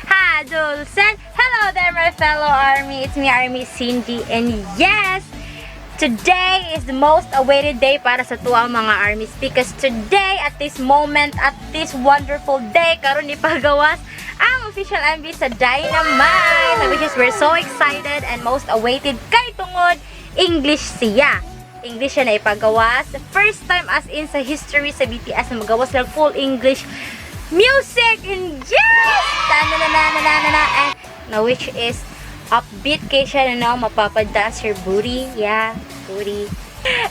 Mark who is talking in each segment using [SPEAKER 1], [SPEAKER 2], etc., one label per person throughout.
[SPEAKER 1] Ha, 둘, 셋. Hello there, my fellow army. It's me, Army Cindy. And yes, today is the most awaited day para sa tuwa mga armies because today, at this moment, at this wonderful day, karon ipagawas ang official MV sa Dynamite, which is we're so excited and most awaited kay tungod English siya. English siya na ipagawas. First time as in sa history sa BTS na magawas lang full English music, and yes! Na na na na na na na eh, na which is upbeat kay siya na no, mapapadance your booty. Yeah, booty.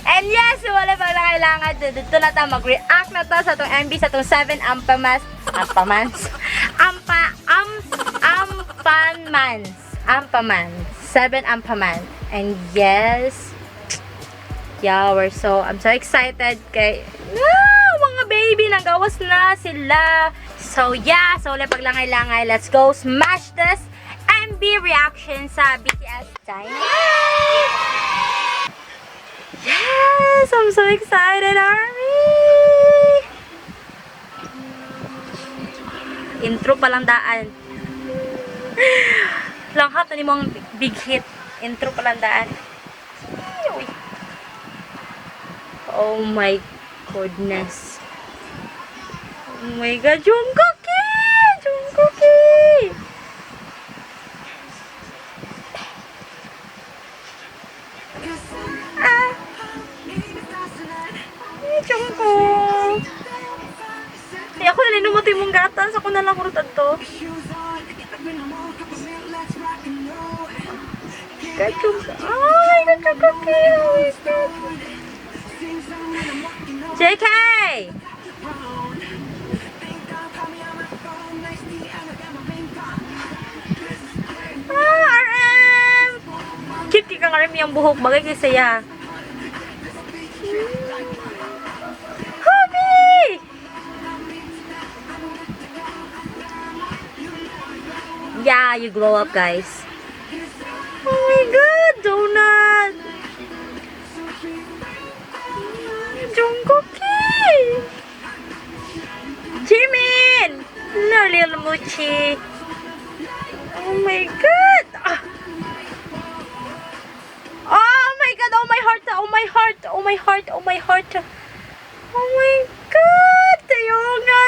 [SPEAKER 1] And yes, wala pa na kailangan. Dito na ta, mag-react na to sa atong MV sa atong 7 Ampamans. Ampamans? Ampa, am, Ampanmans. Ampamans. 7 Ampaman. And yes, yeah, I'm so excited kay, ah, mga baby, nanggawas na sila. So yeah, so wala paglangay-langay, let's go smash this MV reaction sa BTS Dynamite! Yes! I'm so excited, ARMY! Intro pa lang daan. Langhat na ni mong big hit. Intro pa lang daan. Uy. Oh my goodness. Oh my God, Jungkook! Jungkook! Ah! Ay, Jungkook! Ay, ako na linumatay mong gatas. Ako na lang kurutad to. God, Jungkook. Oh my God, Jungkook! Oh my God. JK! Ah, RM! Cute kang RM yung buhok. Bagay kay saya. Hobby! Yeah, you glow up, guys. Oh my God, donut! Jungkook! Jimin! No, little Mochi. Oh my God! Ah. Oh my God! Oh my heart! Oh my heart! Oh my heart! Oh my heart! Oh my God! Tayo nga!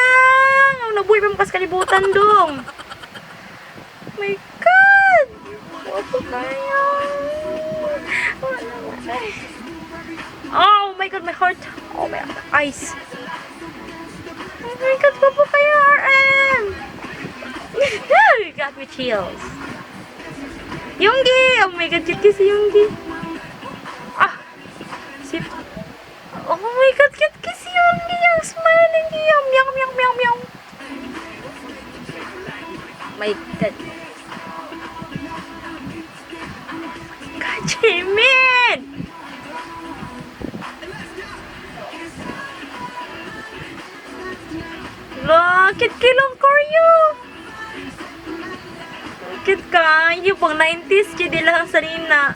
[SPEAKER 1] Ang nabuhay pa makas kalibutan dong. Oh my God! Wapo kayo. Oh my God, my heart. Oh my eyes. Oh my God, wapo kayo, RM. You got me chills. Yoongi! Oh my God, cute si Yoongi. Ah! Sip. Oh my God, cute si Yoongi. Ang smiling niya. Meow, meow, meow, meow. My God. God, Jimin! Lo, cute kilong Koryo! Cute ka. Yung pang 90s, cute lang sa sarina.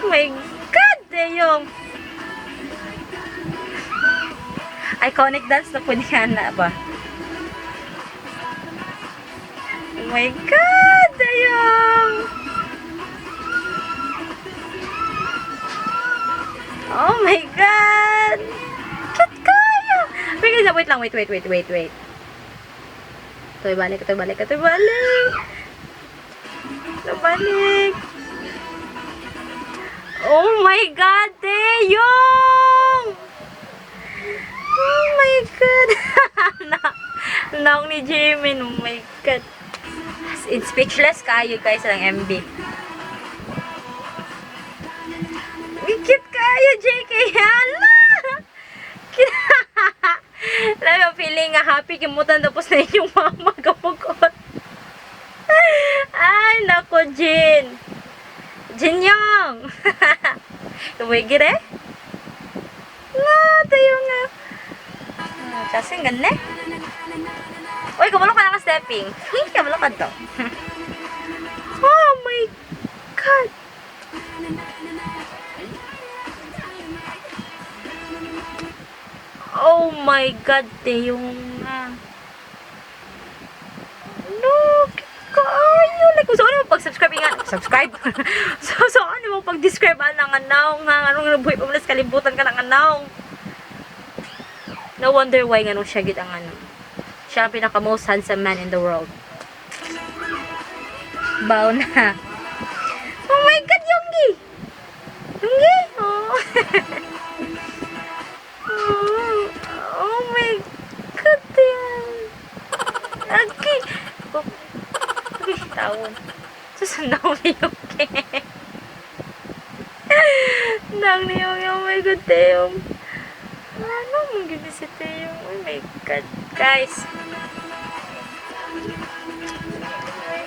[SPEAKER 1] Oh my God, eh, yung iconic dance na po niya na ba? Oh my God, ayong! Oh my God! Cute kayo! Wait, wait, wait lang, wait, wait, wait, wait, wait. Ito'y balik, ito'y balik, ito'y balik. Ito'y balik. Oh my God, Taeyong! Oh my God! Na, naong ni Jimin, oh my God. As in, speechless kayo guys ng MB. Uy, cute kayo, JK! Hala! Alam mo, feeling nga happy kimutan tapos na inyong mama kapugot. Ay, nako, Jin. Jin Young! Tumigil eh? Nga, tayo nga. Ah, kasi ganun eh. Uy, kumalo ka na ka stepping. Uy, kumalo ka to. Oh my God! Oh my God, Taeyong nga. Subscribe. So ano mo pag-describe ang nga nawong nga anong nabuhi pa mo sa kalibutan ka ng nawong. No wonder why nganong siya gid ang ano. Siya ang pinaka most handsome man in the world. Bow na. Oh my God, Yoongi! Yoongi! Oh. Oh my God, yan. Okay. Oh. Okay, tawon. Susunod ni Yoongi. Nang ni Yoongi. Oh my God, Taeyong. Ano mong gini si Taeyong? Oh my God. Guys. Oh my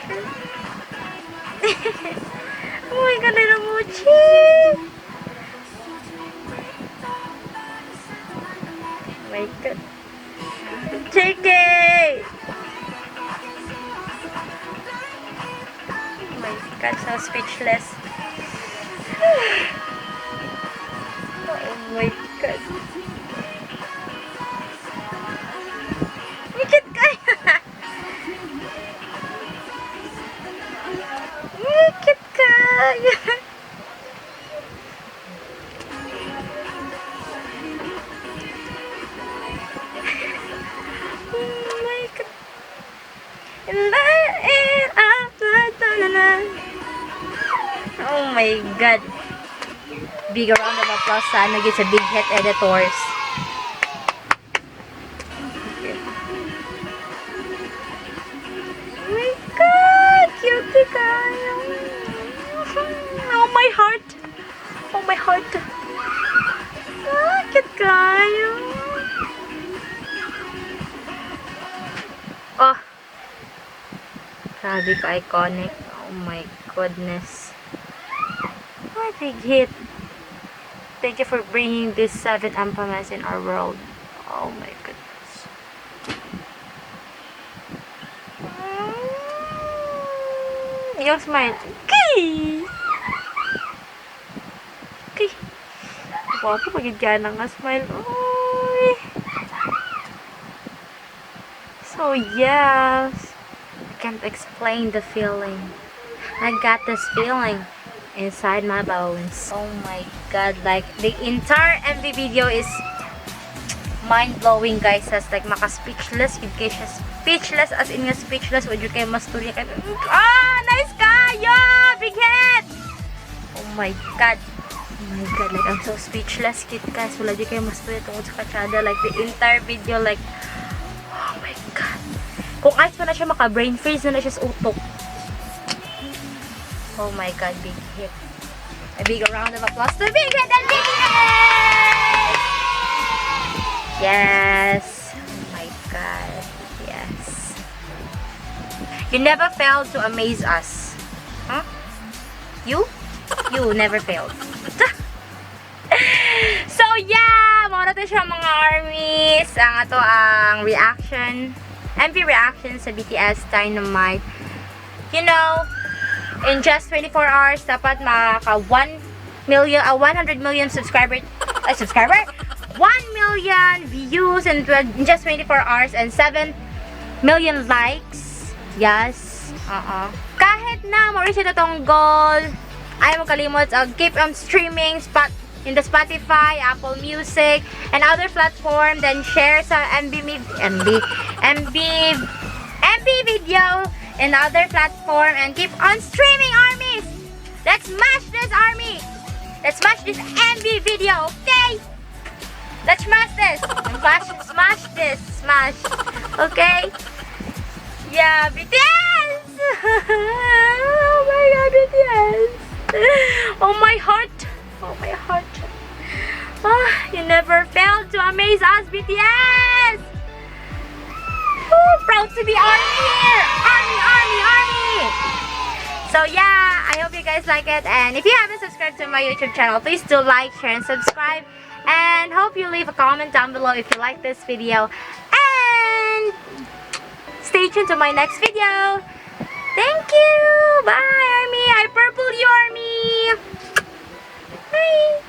[SPEAKER 1] God. Oh my God, little mochi. Oh my God. JK! Oh my God, so speechless. Oh my God. Mikit kayo! Mikit kayo! Oh my God. Light it up, na, na, na. Oh my God. Big round of applause sa ano gyud sa Big Hit Editors. Okay. Oh my God! Cute kayo. Oh my heart. Oh my heart. Ah, cute kayo. Oh. Grabe ka iconic. Oh my goodness. What a big hit. Thank you for bringing this seven Ampamas in our world. Oh my goodness. Yung smile. Okay! Okay. Gwapo pagid na nga smile. Oy. So yes. I can't explain the feeling. I got this feeling inside my bones. Oh my God, like the entire MV video is mind-blowing, guys. As like maka-speechless yun kay siya. Speechless as in nga speechless. Wala kay masturya kay ah, nice kayo! Big hit! Oh my God. Oh my God, like I'm so speechless, kit guys. Wala di kayo masturya tungod sa kachada. Like the entire video, like oh my God. Kung ayos pa na siya maka-brain freeze na na siya sa utok. Oh my God, big hit. A big round of applause to Big Hit and BTS! Yes. Oh my God. Yes. You never failed to amaze us. Huh? You? You never failed. So yeah, mao na to siya, mga armies. Ang ato ang reaction, MV reaction sa BTS Dynamite. In just 24 hours, dapat maka 1 million, 100 million subscriber, subscriber? 1 million views in just 24 hours and 7 million likes. Yes. Oo. Kahit na ma-reach na tong goal, ayaw mo kalimot, keep on streaming spot in the Spotify, Apple Music, and other platform. Then share sa MB, MB, MB, MB video in other platform and keep on streaming, armies! Let's smash this, army! Let's smash this MV video, okay? Let's smash this! Smash, smash this! Smash! Okay? Yeah, BTS! Oh my God, BTS! Oh my heart! Oh my heart! Ah, you never failed to amaze us, BTS! Woo, proud to be ARMY here! ARMY, ARMY, ARMY! So yeah, I hope you guys like it. And if you haven't subscribed to my YouTube channel, please do like, share, and subscribe. And hope you leave a comment down below if you like this video. And stay tuned to my next video. Thank you! Bye, ARMY! I purple you, ARMY! Bye!